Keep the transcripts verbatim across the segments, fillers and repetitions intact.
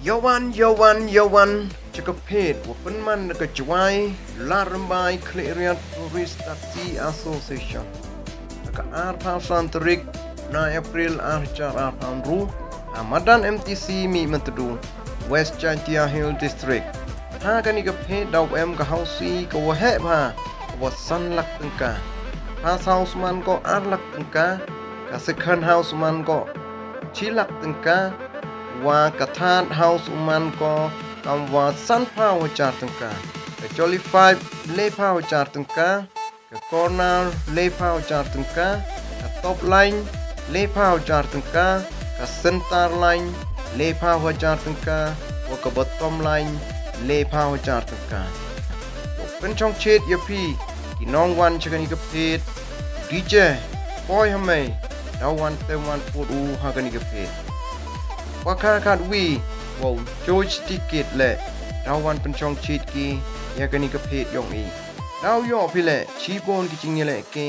Ïawan, ïawan, ïawan, cha ka phet wa pynman na ka Jowai Ladrymbai Khliehriat Tourist Taxi Association. Na ka arphew san tarik na April arhajar arphew hynriew, ha madan M T C Mihmyntdu, West Jaintia Hills District. Ha kane ka phet daw em ka housie ka wa heh bha, ka wa san lak tyngka. First house man ko ar lak tyngka, ka second house man ko chi lak tyngka, wa ka third house man ko kam wa sanphew hajar tyngka. Ka jolly five lephew hajar tyngka, ka corner lephew hajar tyngka, ka top line lephew hajar tyngka, ka center line lephew hajar tyngka, wa ka bottom line lephew hajar tyngka. Wa pynshong chit ïa phi ki nongwan cha kane ka phet, D J Poi Hamei, daw wan tem wan put u ha kane ka phet. Wa ka khatwi, wa u George Tikit le, daw wan pynshong chit ki ïa kane ka phet yong i. Daw ïoh phi le chibun ki jingïaleh ki,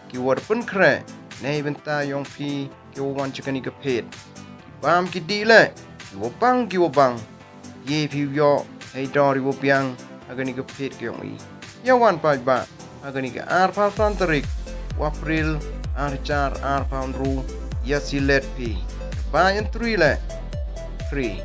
ki wa da pynkhreh na i bynta yong phi ki wa wan cha kane ka phet. Ki bam ki dih le, ki wa bang ki wa bang, ïa phi ïoh hei dor i wa biang ha kane ka phet ki yong i. Ïawan paidbah, ha kane ka arphew san tarik wa April arhajar arphew hynriew, ïa silet phi. Bai entry le free.